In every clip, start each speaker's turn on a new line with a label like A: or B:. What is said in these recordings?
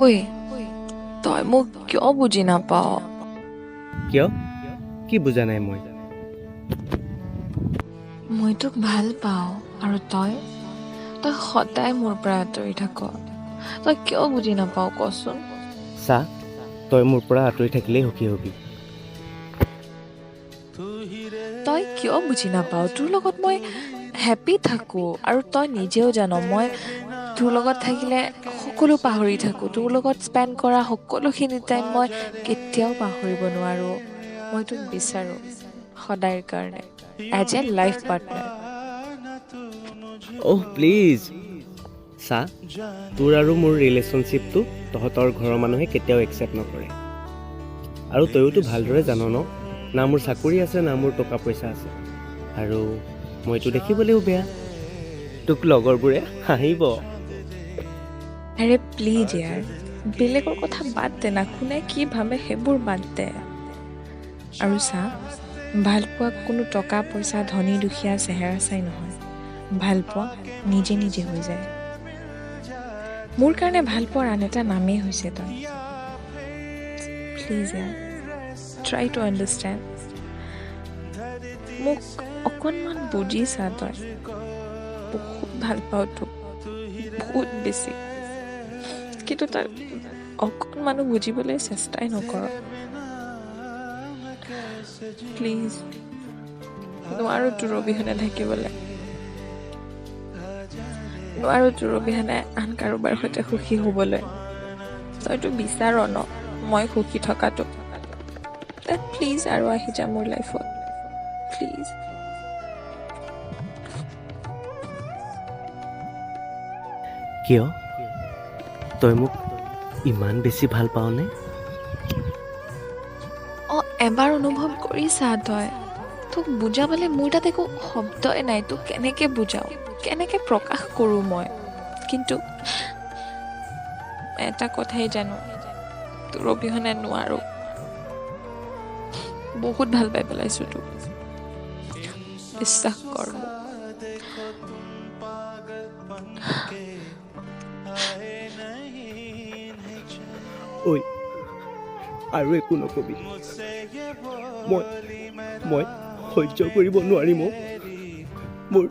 A: ঐ, তই মোক কিয় বুজি নাপাৱ?
B: কিয়, কি বুজা নাই মই?
A: মই তোক ভাল পাওঁ আৰু তই তই সদায় মোৰ পৰা আঁতৰি থাক। তই কিয় বুজি নাপাৱ কচোন?
B: চা, তই মোৰ পৰা আঁতৰি থাকিলেই সুখী হবি।
A: তই কিয় বুজি নাপাৱ? তোৰ লগত মই হেপ্পী থাকোঁ আৰু তই নিজেও জান মই তোৰ লগত থাকিলে সকলো পাহৰি থাকোঁ। তোৰ লগত স্পেণ্ড কৰা সকলোখিনি টাইম মই কেতিয়াও পাহৰিব নোৱাৰোঁ। মই তোক বিচাৰোঁ সদায়ৰ কাৰণে, as a life partner.
B: Oh please. চা, তোৰ আৰু মোৰ ৰিলেশ্যনশ্বিপটো তহঁতৰ ঘৰৰ মানুহে কেতিয়াও একচেপ্ট নকৰে। আৰু তয়োতো ভালদৰে জান ন, না মোৰ চাকৰি আছে, না মোৰ টকা পইচা আছে, আৰু মইতো দেখিবলৈও বেয়া। তোক লগৰবোৰে হাঁহিব।
A: আৰে প্লিজ ইয়াৰ, বেলেগৰ কথা বাদ দে না, কোনে কি ভাবে সেইবোৰ বাদ দে। আৰু চা, ভালপোৱা কোনো টকা পইচা, ধনী দুখীয়া, চেহেৰা চাই নহয়। ভালপোৱা নিজে নিজে হৈ যায়। মোৰ কাৰণে ভালপোৱাৰ আন এটা নামেই হৈছে তই। Please year, try to understand. মোক অকণমান বুজি চা তই। বহুত ভাল পাওঁ তোক, বহুত বেছি, কিন্তু তই অকণমানো বুজিবলৈ চেষ্টাই নকৰ। প্লিজ, নোৱাৰোঁ তোৰ অবিহনে থাকিবলৈ, নোৱাৰোঁ তোৰ অবিহনে আন কাৰোবাৰ সৈতে সুখী হ'বলৈ। তইতো বিচাৰ ন মই সুখী থকাটো? প্লিজ আৰু আহি যা মোৰ লাইফত, প্লিজ।
B: কিয়, তই মোক ইমান বেছি ভাল পাৱনে?
A: অঁ, এবাৰ অনুভৱ কৰি চা তই। তোক বুজাবলৈ মোৰ তাত একো শব্দই নাই। তোক কেনেকৈ বুজাওঁ, কেনেকৈ প্ৰকাশ কৰোঁ মই? কিন্তু এটা কথাই জানো, তোৰ অবিহনে নোৱাৰোঁ। বহুত ভাল পাই পেলাইছোঁ তোক, বিশ্বাস কৰ মোক।
B: ঐ, আৰু একো নকবি। মই মই সহ্য কৰিব নোৱাৰিম অ'। মোৰ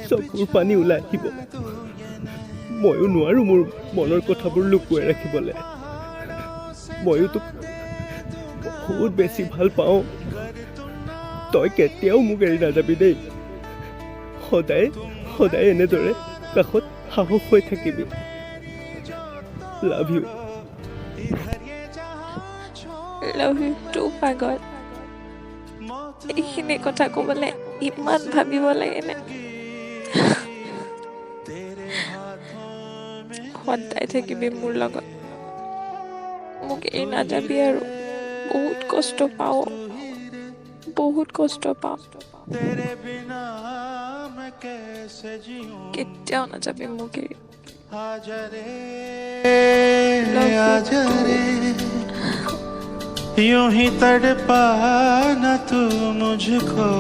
B: চকুৰ পানী ওলাই আহিব। ময়ো নোৱাৰোঁ মোৰ মনৰ কথাবোৰ লুকুৱাই ৰাখিবলৈ। ময়ো তোক বহুত বেছি ভাল পাওঁ। তই কেতিয়াও মোক এৰি নাযাবি দেই। সদায় সদায় এনেদৰে কাষত সাহস হৈ থাকিবি। Love you.
A: Love you two পাগল। এইখিনি কথা ক'বলৈ ইমান ভাবিব লাগেনে? সদায় থাকিবি মোৰ লগত, মোক এৰি নাযাবি আৰু। বহুত কষ্ট পাওঁ, বহুত কষ্ট পাওঁ। কেতিয়াও নাযাবি মোক এৰি। Love you too.
C: यूं ही तड़पा न तू मुझको,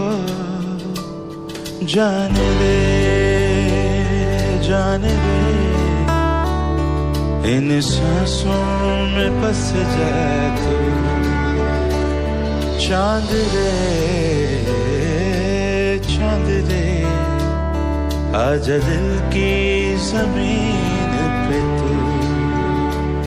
C: जाने दे, जाने दे, इन सांसों में बस जा तू। चांद रे, चांद रे, आजा दिल की जमीन